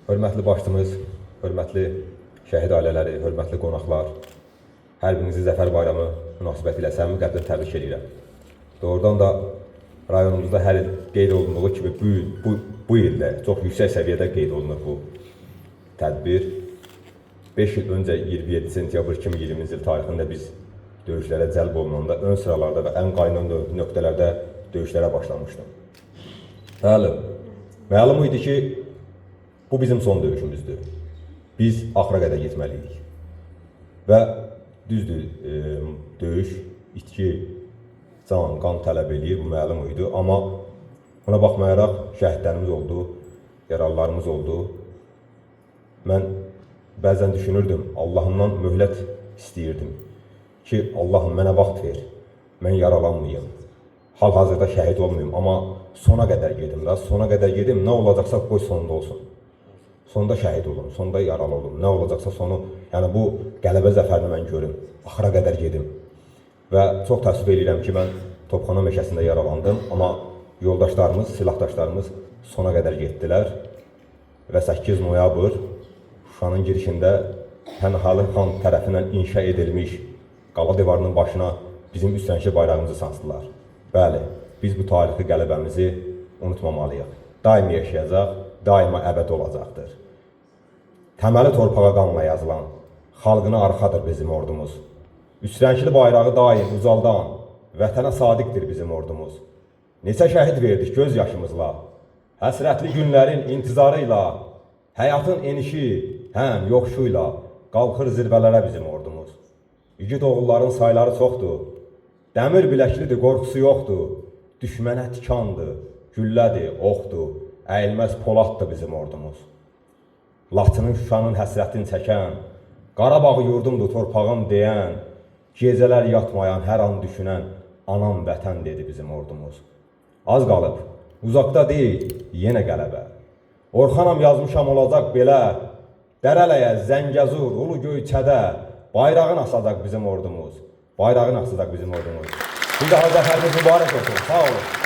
Hörmətli başçımız, hörmətli şəhid ailələri, hörmətli qonaqlar, hər birinizi Zəfər Bayramı münasibətilə səmimi qəlbdən təbrik edirəm. Doğrudan da rayonumuzda hər il qeyd olunduğu kimi bu il də çox yüksək səviyyədə qeyd olunur bu tədbir. 5 il öncə 27 sentyabr 2020-ci il tarixində biz döyüşlərə cəlb olunanda ön sıralarda və ən qaynar nöqtələrdə döyüşlərə başlamışdım. Bəli, məlum idi ki, bu bizim son döyüşümüzdür. Biz axıra qədər getməliyik. Və düzdür, döyüş itki, can, qan tələb eləyir, bu məlum idi. Amma buna baxmayaraq şəhidlərimiz oldu, yaralılarımız oldu. Mən bəzən düşünürdüm, Allahımdan möhlət istəyirdim ki, Allahım mənə vaxt ver, mən yaralanmayım. Hal-hazırda şəhid olmayım, amma sona qədər gedim də, sona qədər gedim, nə olacaqsa qoy sonda olsun. Sonda şəhid olum, sonda yaralı olum. Nə olacaqsa sonu, yəni bu qələbə zəfərini mən görüm, axıra qədər gedim. Və çox təəssüf eləyirəm ki, mən Topxana meşəsində yaralandım, amma yoldaşlarımız, silahdaşlarımız sona qədər getdilər. Və 8 noyabr Şuşanın girişində Pənahəli xan tərəfindən inşa edilmiş qala divarının başına bizim üç rəngli bayrağımızı sancdılar. Bəli, biz bu tarixi qələbəmizi unutmamalıyıq. Daima yaşayacaq, daima əbədi olacaqdır. Təməli torpağa qanla yazılan, xalqına arxadır bizim ordumuz. Üç rəngli bayrağı daim ucaldan, vətənə sadiqdir bizim ordumuz. Neçə şəhid verdik göz yaşımızla, həsrətli günlərin intizarı ilə, həyatın enişi, həm yoxuşuyla qalxır zirvələrə bizim ordumuz. İgid oğulların sayları çoxdur, dəmir biləklidir, qorxusu yoxdur. Düşmənə tikandır, güllədir, oxdur, əyilməz poladdır bizim ordumuz. Laçının, Şuşanın həsrətini çəkən, Qarabağ yurdumdur, torpağım deyən, gecələr yatmayan, hər an düşünən anam vətən dedi bizim ordumuz. Az qalıb, uzaqda deyil, yenə qələbə. Orxanam yazmışam olacaq belə, Dərələyə, Zəngəzur, Ulu Göyçədə bayrağını asacaq bizim ordumuz. Bayrağını asacaq bizim ordumuz. Bir daha zəfəriniz mübarək olsun. Sağ olun.